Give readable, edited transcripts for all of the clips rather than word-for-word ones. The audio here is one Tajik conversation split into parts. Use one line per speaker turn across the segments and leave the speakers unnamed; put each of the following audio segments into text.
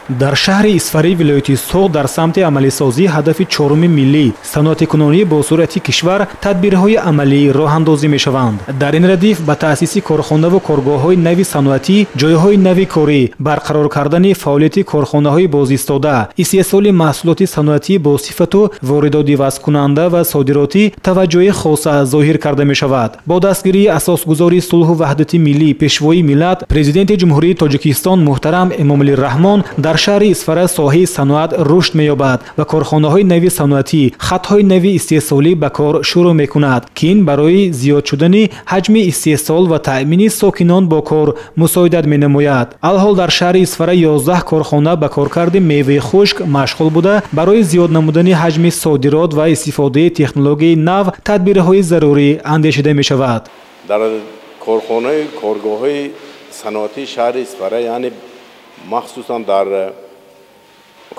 Дар шаҳри Исфараи вилояти Суғд дар самти амалисозии ҳадафи чоруми миллӣ саноатикунонӣ бо суръати кишвар тадбирҳои амалӣ роҳандозӣ мешаванд. Дар ин радиф ба таъсиси корхонаву коргоҳҳои нави саноатӣ, ҷойҳои нави корӣ, барқарор кардани фаъолияти корхонаҳои бозистода, истеҳсоли маҳсулоти саноатӣ бо сифату воридоти вазкунанда ва содиротӣ таваҷҷӯҳи хоса зоҳир карда мешавад. Бо дастгирии асосгузори сулҳу ваҳдати миллӣ, пешвои миллат, Президенти Ҷумҳурии Тоҷикистон муҳтарам Эмомалӣ Раҳмон дар шаҳри Исфара соҳаи саноат рушд меёбад ва корхонаҳои нави саноатӣ, хатҳои нави истеҳсолӣ ба кор шурӯъ мекунад, ки ин барои зиёд шудани ҳаҷми истеҳсол ва таъмини сокинон бо кор мусоидат менамояд. Алҳол дар шаҳри Исфара 11 корхона ба коркарди меваи хушк машғул буда, барои зиёд намудани ҳаҷми содирот ва истифодаи технологияи нав тадбирҳои зарурӣ андешида мешавад.
Дар корхонаи коргоҳҳои саноатии шаҳри Исфара, яъне махсусан дар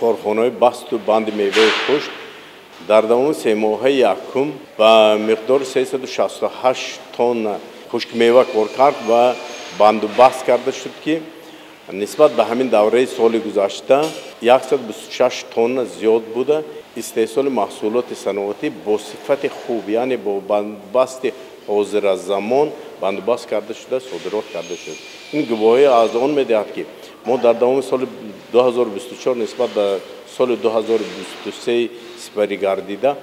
корхонаҳои басту банди меваи хушк, дар давоми семоҳаи якум ба миқдори 368 тонна хушкмева коркард ва бандубаст карда шуд, ки нисбат ба ҳамин давраи соли гузашта 126 тонна зиёд буда. Истеҳсоли маҳсулоти саноатӣ бо сифати хуб, яъне бо бандубасти ҳозиразамон бандубаст карда шуда, содирот карда шуд. Ин гувоҳӣ аз он медиҳад, ки мо дар давоми соли 2024 нисбат ба соли 2023 сипарӣ гардида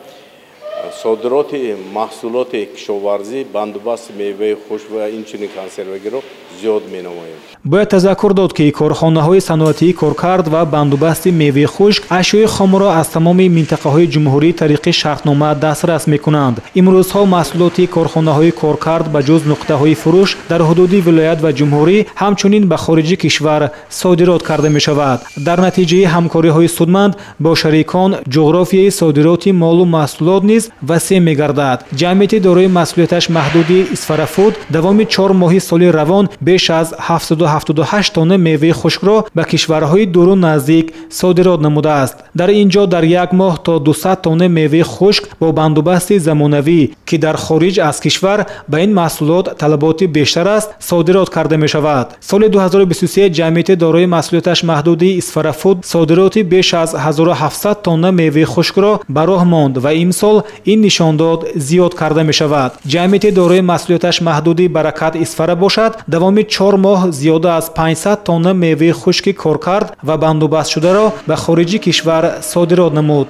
содироти маҳсулоти кишоварзӣ, бандубасти меваи хушк ва инчунин консервагиро зиёд менамоем.
Бояд тазаккур дод, ки корхонаҳои саноатии коркард ва бандубасти меваи хушк ашёи хомро аз тамоми минтақаҳои ҷумҳурӣ тариқи шартнома дастрас мекунанд. Имрӯзҳо маҳсулоти корхонаҳои коркард ба ҷуз нуқтаҳои фурӯш дар ҳудуди вилоят ва ҷумҳурӣ ҳамчунин ба хориҷи кишвар содирот карда мешавад. Дар натиҷаи ҳамкориҳои судманд бо шарикон ҷуғрофияи содироти молу маҳсулот низ васеъ мегардад. Ҷамъияти дорои масъулияташ маҳдуди Исфарафуд давоми 4 моҳи соли равон беш аз 778 тонна меваи хушкро ба кишварҳои дуру наздик содирот намудааст. Дар ин ҷо дар як моҳ то 200 тонна меваи хушк бо бандубасти замонавӣ, ки дар хориҷ аз кишвар ба ин маҳсулот талаботи бештар аст, содирот карда мешавад. Соли 2023 ҷамъияти дорои масъулияташ маҳдуди Исфарафуд содироти беш аз 1700 тонна меваи хушкро ба роҳ монд ва имсол ин нишондод зиёд карда мешавад. Ҷамъияти дорои масъулияташ маҳдуди Баракат Исфара бошад, давоми 4 моҳ зиёда аз 500 тонна меваи хушки коркард ва бандубастшударо ба хориҷи кишвар содирот намуд.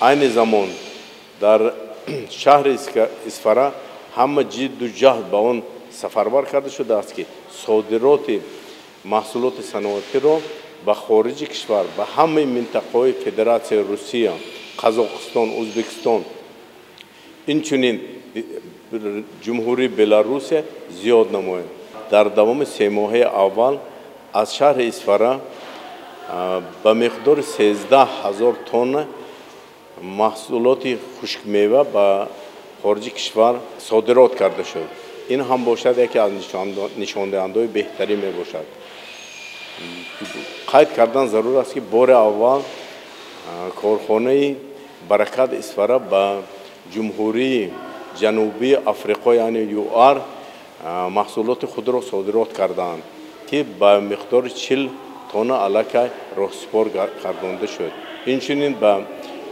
Айни замон дар шаҳри Исфара ҳама ҷидду ҷаҳд ба он сафарбар карда шудааст, ки содироти маҳсулоти саноатиро ба хориҷи кишвар, ба ҳамаи минтақаҳои Федератсияи Русия, Қазоқистон, Ӯзбекистон, инчунин Ҷумҳурии Беларусия зиёд намояд. Дар давоми семоҳаи аввал аз шаҳри Исфара ба миқдори 13 000 тонна маҳсулоти хушкмева ба хориҷи кишвар содирот карда шуд. Ин ҳам бошад яке аз нишондиҳандаҳои беҳтарин мебошад. Қайд кардан зарур аст, ки бори аввал корхонаи Баракат Исфара ба Ҷумҳурии Ҷанубии Африқо, яъне ЮАР, маҳсулоти худро содирот кардаанд, ки ба миқдори 40 тонна аллакай роҳсипор гардонда шуд. Инчунин ба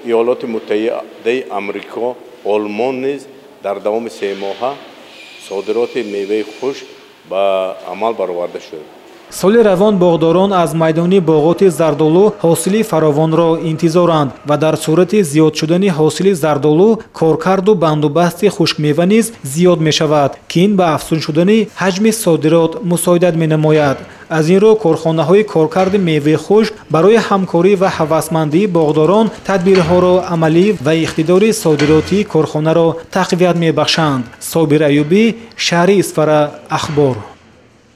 Иёлоти Муттаҳидаи Амрико, Олмон низ дар давоми 3 моҳа содироти меваи хушк ба амал бароварда шуд.
Соли равон боғдорон аз майдони боғоти зардолу ҳосили фаровонро интизоранд ва дар сурати зиёд шудани ҳосили зардолу коркарду бандубасти хушкмева низ зиёд мешавад, ки ин ба афзун шудани ҳаҷми содирот мусоидат менамояд. Аз ин рӯ корхонаҳои коркарди меваи хушк барои ҳамкорӣ ва ҳавасмандии боғдорон тадбирҳоро амалӣ ва иқтидори содиротии корхонаро тақвият мебахшанд. Собир Аюбӣ, шаҳри Исфара, Ахбор.